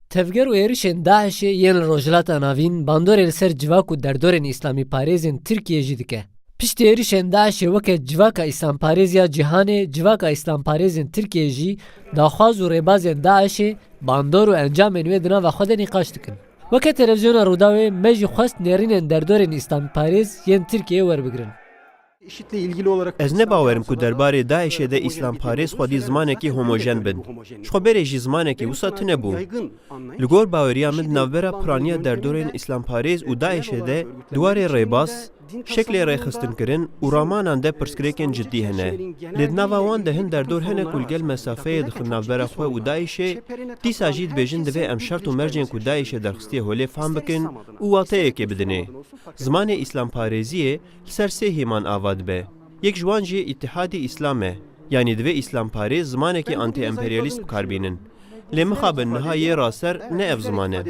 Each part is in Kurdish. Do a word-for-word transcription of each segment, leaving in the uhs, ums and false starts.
Tevger û êrişên DAIŞ'ê yên li Rojhilata Navîn bandorê li ser civak û derdorên îslamîparêzên Tirkiyê jî dike. Piştî êrişên DAIŞ'ê weke civaka îslamparêz ya cîhanê, civaka îslamparêzên Tirkiyê jî daxwaz û rêbazên DAIŞ'ê, bandor û encamên wê di nava xwe de nîqaş dikin. Weke televîzyona Rûdawê me jî xwest nêrînên derdorên îslamparêz yên Tirkiyeyê werbigirin. Ez ne bawer im ku derbarê DAIŞ'ê de îslamparêz xwedî zimanekî homojen bin. Ji xwe berê jî zimanekî wisa tune bû. Li gor baweriya min di navbera piraniya derdorên îslamparêz û DAIŞ'ê de di warê rêbaz, şeklê rêxistinkirin û ramanan de pirsgirêkên cidî hene. Lê di nava wan de hin derdor hene ku li gel mesafeyê dixin navbera xwe û DAIŞ'ê, dîsa jî dibêjin divê em şert û mercên ku DAIŞ'ê derxistiye holê fam bikin û wateyekê bidinê. Zimanê îslamparêziyê li ser sê hêman ava dibe. Yek ji wan jî Îtihadî Îslam e. Yanî divê îslamparêz zimanekî antî-emperyalîst bi kar bînin. Lê mixabin niha yê raser ne ev ziman e.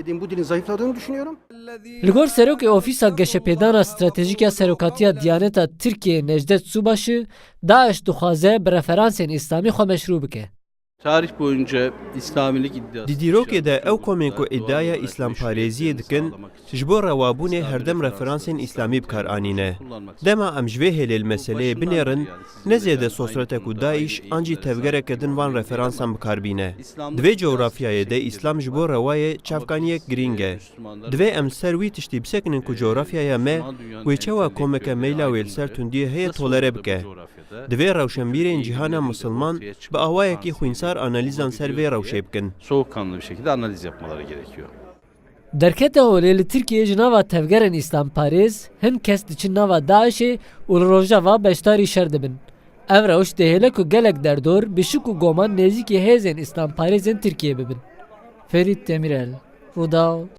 Li gor serokê Ofîsa Geşepêdana Stratejîk ya Serokatiya Diyaneta Tirkiyeyê Necdet Subaşı, DAIŞ dixwaze bi referansên îslamî xwe meşrû bike. Tarih boyunca İslamilik iddiası Di dîrokê de ew komên ku îdiaya îslamparêziyê dikin, ji bo rewabûnê herdem referansên îslamî bi kar anîne. Dema em ji vê hêlê li meseleyê binêrin, ne zêde sosretek û DAIŞ an jî tevgereke din van referansan bi kar bîne. Di vê cografyayê de îslam ji bo rewayê çavkaniyek girîng e. Divê em li ser wî tiştî bisekinin ku cografyaya me wê çawa komeke meyla wê li ser tundiyê heye tolere bike. Divê rewşenbîrên cîhana misilman bi awayekî xwînsar analîzan ser vê rewşê bikin. Soğukkanlı bir şekilde analiz yapmaları gerekiyor. Derkete holê li Tirkiyeyê ji nava tevgerên îslamparêz hin kes diçin nava DAIŞ'ê û li Rojava beşdarî şer dibin. Ev rewş dihêle ku gelek derdor bi şik û goman nêzîkî hêzên îslamparêzên Tirkiyeyê bibin. Ferît Demîrel, Rûdaw,